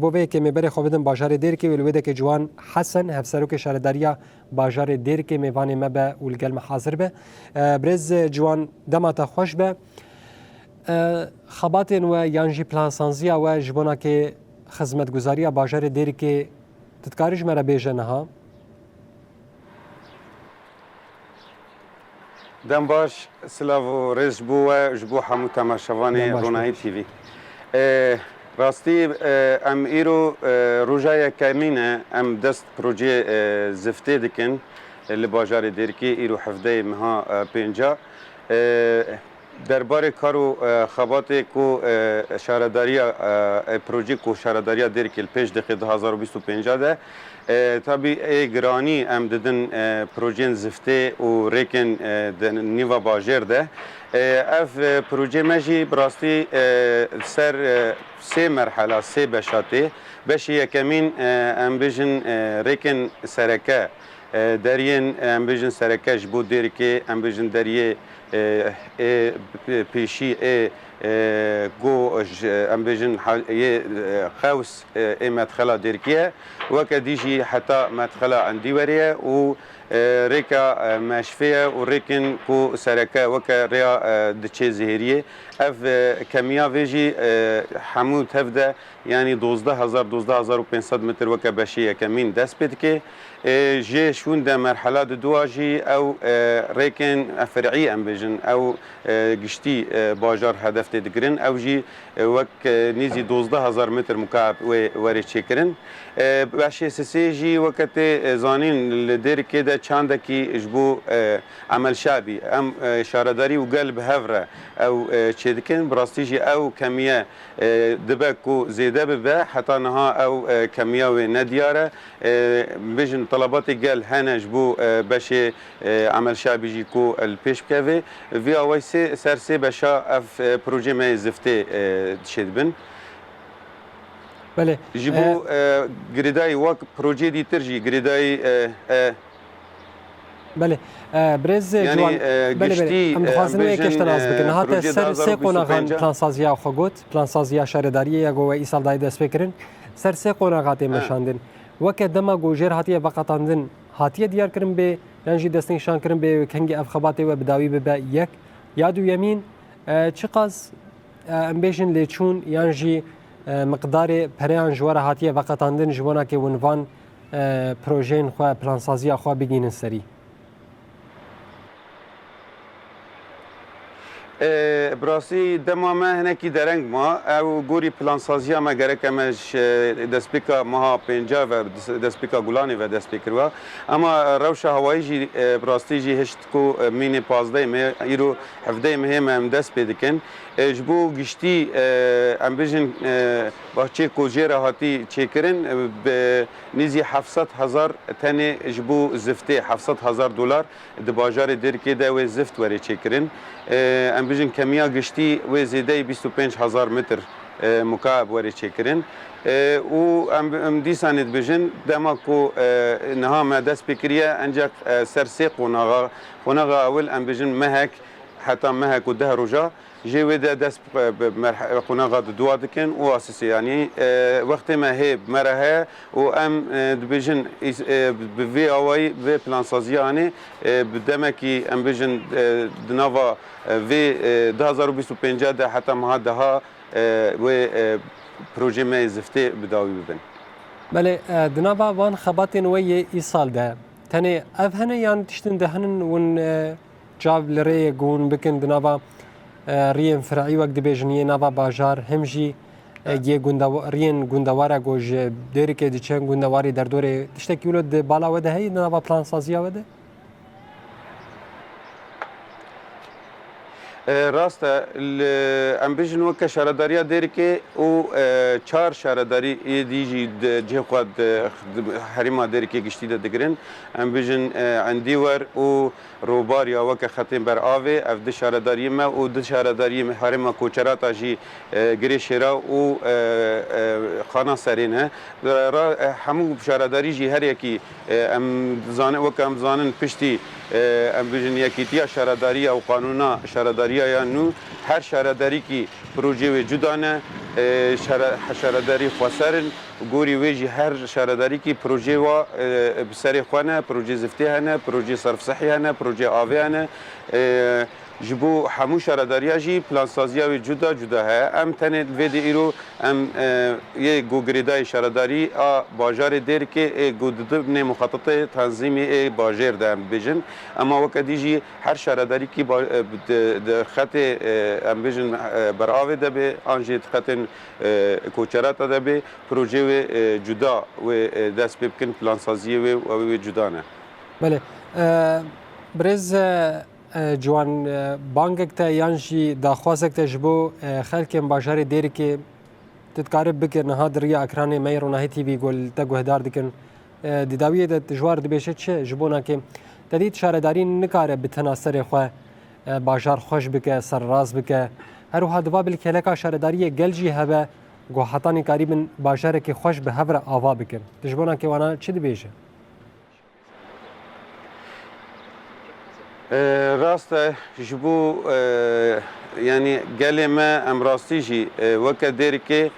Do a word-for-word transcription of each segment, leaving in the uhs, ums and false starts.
Bo vê yekê em ê berê xwe bidin bajarê Dêrikê û li wê dekê Ciwan Hesen, hevserokê şaredariya bajarê Dêrikê mêvanê me be û li gel me hazir be. E, birêz Ciwan, dema te xweş be. E, xebatên we yan jî plansaziya we ji bona kê xizmetguzariya bajarê Dêrikê, tu dikarî ji me re bêje niha? Dem baş, silav û rêz ji bo we, ji bo hemû temaşevanê Dem baş, Ronahî T V. Ee, rastî, e, em îro, e, roja yekemîn e, em dest projeyê, e, ziftê dikin, e, li bajarê Dêrikê, îro hevdeyê meha, e, pênca. E, Derbarê kar û, e, xebatê ku, e, şaredariya, e, e, projê ku şaredariya Dêrikê li pêş dixe du hazar û bîst û pênc de, e, tabî ê giranî em didin, e, projeyên ziftê û rêkên, e, di nîva bajêr de. E, ev, e, projê me jî bi rastî, e, ser, e, sê merhela, sê beşa tê. Beşê yekemîn, e, em bêjin, e, rêkên sereke, e, deriyên, e, em bêjin sereke ji bo Dêrikê, em bêjin deriyê, e, ê p-, pêşî ê, e, go, ji, em bêjin ha-, yê, e, qews, e, ê medxela Dêrikê ye. Weke dî jî heta medxela Endîwerê ye û, e, rêka, e, meşfê ye û rêkên ku sereke weke rêya, e, diçê Zihêriyê. Ev, e, kemiya vê jî, e, hemû tev de, yanî dozdeh hezar, dozdeh hezar û pênc sed metr weke beşê yekemîn dest pê dike. E, jê şûn de merhela diduwa jî ew, e, rêkên, e, fer'î em bêjin, ew, e, giştî, e, bajar hedef tê digirin. Ew jî, e, wek, e, nêzî dozdeh hezar metr mukab wê werê çêkirin. E, beşê sisê jî weke tê, e, zanîn li Dêrikê de çandekî ji bo, e, emelşabî, em, e, şaredarî û gel bi hev re ew, e, çêdikin. Bi rastî jî ew kemiye e, dibe ku zêde bibe, heta niha ew, e, kemiya wê nediyar e. E, bêjin, telebatê gel hene ji bo, e, beşê, e, emelşabî jî ku li pêş bikeve. Vî awayî sê, ser sê beşa ev, e, projê me yê ziftê, e, dişê dibin. Belê. Ji bo, e, e, girêdayî wek projê dîtir jî girêdayî, e, e, Belê. E, birêz Yanî, Ciwan, e, belê, belê. Giştî, Em e, dixwazin wê bêjin, yekê ji te nas bikin. E, Niha te ser sê qonaxan plansaziya xwe got, plansaziya şaredariyê ya ku we îsal dayê dest pê kirin. Ser sê qonaxa tê meşandin. Weke dema ku jêr hatiye veqetandin, hatiye diyarkirin bê, yan jî destnîşankirin bê, kengî ev xebatê we bi dawî bibe yek. Ya duyemîn, e, çiqas, e, em bêjin lêçûn yan jî, e, miqdarê pereyan ji we re hatiye veqetandin ji bona ke hûn van, e, projeyên xwe, plansaziya xwe bigihînin serî? E, bi rastî dema me hinekî dereng ma. Ew gorî plansaziya me gerek em e ji destpêka meha pênca ve, destpêka Gulanê ve dest pê kiriwa. Ema rewşa hewayî jî, e, bi rastî jî hişt ku, e, mînê pazdehê me, îro hevdehê mehê me em dest pê dikin. E, ji bo giştî, e, em bêjin, e, baxçeyê ku jê re hatî çêkirin, e, bi nêzî heft sed hezar tenê ji bo ziftê, heft sed hezar dolar di bajarê Dêrikê de wê zift were çêkirin. E, em bêjin kemiya giştî wê zêdeyî bîst û pênc hezar metr, e, mukab were çêkirin. E, û em, em dîsanê dibêjin, dema ku, e, niha me dest pê kiriye, enceq, e, ser sê qonaxa, qonaxa ewil em bêjin mehek, heta mehek û deh roja, jê wê de dest bi, bi merhe-, qonaxa diduwa dikin û asisê, yanî, e, wextê me hê bi me re heye û em, e, dibêjin, îs-, e, bi vê awayî, vê plansaziya anê, e, bi demekî, em bêjin, e, di nava, e, vê, e, du hazar û bîst û pênc de heta meha deha, e, wê, e, projê me yê ziftê bi dawî bibin. Belê, e, di nava van xebatên we yê îsal de tenê ev hene yan tiştin de henin hûn, e, çav li rê yê ku hûn bikin di nava, e, riyên fer'î wek dibêjin yê nava bajar, him jî, e, yê gundewa-, riyên gundewara ku ji Dêrikê diçe gundewarê derdorê, tiştekî wilo di bala we de heye di nava plansaziya we de? E, rast e, li, em bijin weke şaredariya Dêrikê û, e, çar şaredarî yê dî jî di cihê xwe di, di herêma Dêrikê giştî de digirin. Em bijin, e, Endîwer û Robarya weke xetên ber avê, ev di şaredariyê me û di şaredariyê me herêma Koçerata jî, e, Girê Şêra û, e, e, Xana Serê ne. Ra-, ra-, e, hemû şaredarî jî her yekî, e, em dizane-, weke em dizanin piştî, e, em bijin yekîtiya şaredariya û qanûna şaredariya ya nû, her şaredarîkî projê wê cuda ne, E, şare-, şaredarî xweser in. Gorî wê jî her şaredarîkî projê wa, e, bi serê xwe ne, projê ziftê hene, projê serfsehî hene, projê avê hene. E, ji bo hemû şaredariya jî plansaziya wê cuda cuda heye. Em tenê li vê dê îro em, e, yê ku girêdayî şaredarî a bajarê Dêrikê ê ku di binê muxetetê tenzîmê ê bajêr de em bibêjin. Ema weke dî jî her şaredarîkî ba-, e, di, di xetê, e, em bêjin, e, beravê de be, an jî di xetên, e, koçerata de be, projê wê, e, cuda wê, e, dest pê bikin, plansaziyê wê, wê, wê cuda ne. Belê. E, birêz, e, e, Ciwan, e, bangek te yan jî daxwazek te ji bo, e, xelkên bajarê Dêrikê tu dikarî bike niha di riya ekranê me yê Ronahî T V ku li te guhdar dikin, e, di dawiyê de tu ji war dibêje çi? Ji bo nakê te dît şaredarî nikare bi tena serê xwe, e, bajar xweş bike, serrast bike. Her wiha diva bilkêleka şaredariyê gel jî hebe ku hetanî karîbin bajarekî xweş bi hev re ava bikin. Tu ji bo nakê wana çi dibêje? E, rast e, ji bo, e, yanî gelê me em rastî jî, e, weke Dêrikê,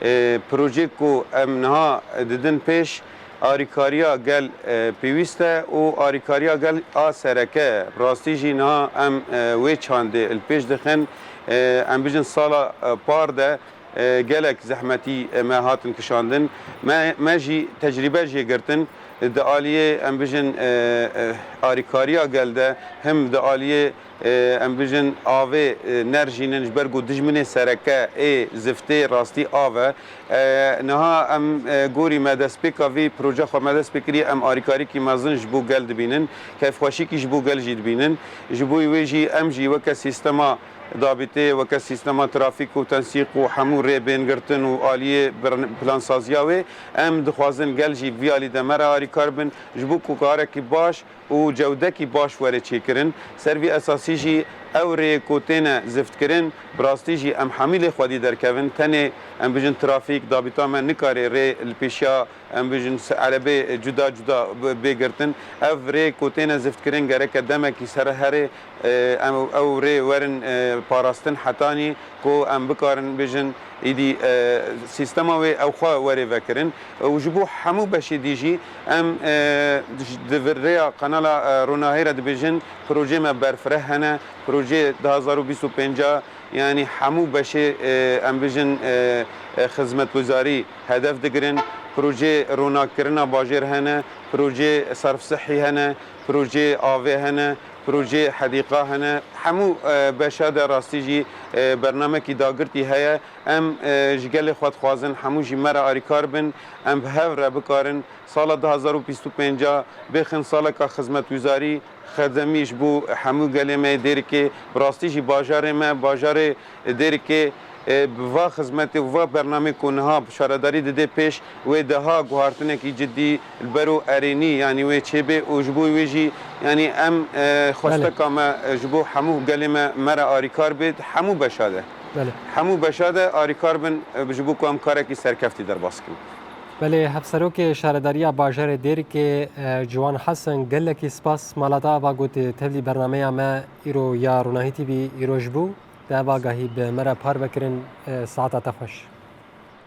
e, projê ku em niha didin pêş, arîkariya gel, e, pêwîst e û arîkariya gel a sereke ye. Rastî jî niha em, e, wê çandê li pêş dixin, e, em bijin sala, e, par de, e, gelek zehmetî, e, me hatin kişandin. Me, me jî tecrîbe jê girtin. Di aliyê, em bijin, e, e, arîkariya gel de, him di aliyê, e, em bijin avê, e, nerjînin, ji ber ku dijminê sereke ê ziftê rastî av e. E, niha em, e, gorî me destpêka vî proje xwe me dest pê kiriye, em arîkarîkî mezin ji bo gel dibînin, keyfxweşîkî ji bo gel jî dibînin. Ji bo wê jî em jî weke sîstema dabîtê, weke sîstema trafîk û tensîq û hemû rê bên girtin û aliyê birn-, plansaziya wê, em dixwazin gel jî vî alî de me re arîkar bin, ji bo ku karekî baş û cewdekî baş were çêkirin. Ser vî esasî jî ew rêyê ku têne ziftkirin, bi rastî jî em hemî lê xwedî derkevin. Tenê, em bijin, trafîk, dabîta me nikare rê li pêşiya, em bijin, se-, erebê cuda cuda bi-, bê girtin. Ev rê ku têne ziftkirin gereke demekî ser herê, e, em, ew rê werin, e, parastin hetanî ku em bikarin bijin îdî, e, sîstema wê ew xwe were vekirin. Û ji bo hemû beşê dî jî em, e, di vir-, rêya kanala, e, Ronahî re dibêjin, projê me berfireh hene, projê du hazar û bîst û pênc a, yanî hemû beşê, e, em bijin, e, e, xizmetguzarî hedef digirin, projê ronakkirina bajêr hene, projê serfsihî hene, projê avê hene, projê hedîqa hene. Hemû, e, beşa de rastî jî, e, bernamekî dagirtî heye. Em, e, ji gelê xwe dixwazin hemû jî me re arîkar bin. Em bi hev re bikarin sala du hazar û bîst û pênc a bêxin saleka xizmetguzarî, xedemî ji bo hemû gelê me yê Dêrikê. Bi rastî jî bajarê me, bajarê Dêrikê, e, bi va xizmetê û va bernamê ku niha şaredarî dide pêş, wê deha guhartinekî cidî li ber û erênî, yanî wê çêbê û ji bo wê jî, yanî em, e, Belê. xwesteka me, e, ji bo hemû gelê me, me re arîkar bê, hemû beşa de. Belê. Hemû beşa de arîkar bin, e, ji bo ku em karekî serkeftî derbas bikin. Belê, Hevserokê Şaredariya Bajarê Dêrikê, e, Ciwan Hesen, gelekî spas. Mala te ava ku tu tevlî bernameya me îro ya Ronahî T V îroj bû. Te ev agahî bi me re parve kirin, e, saeta te xweş.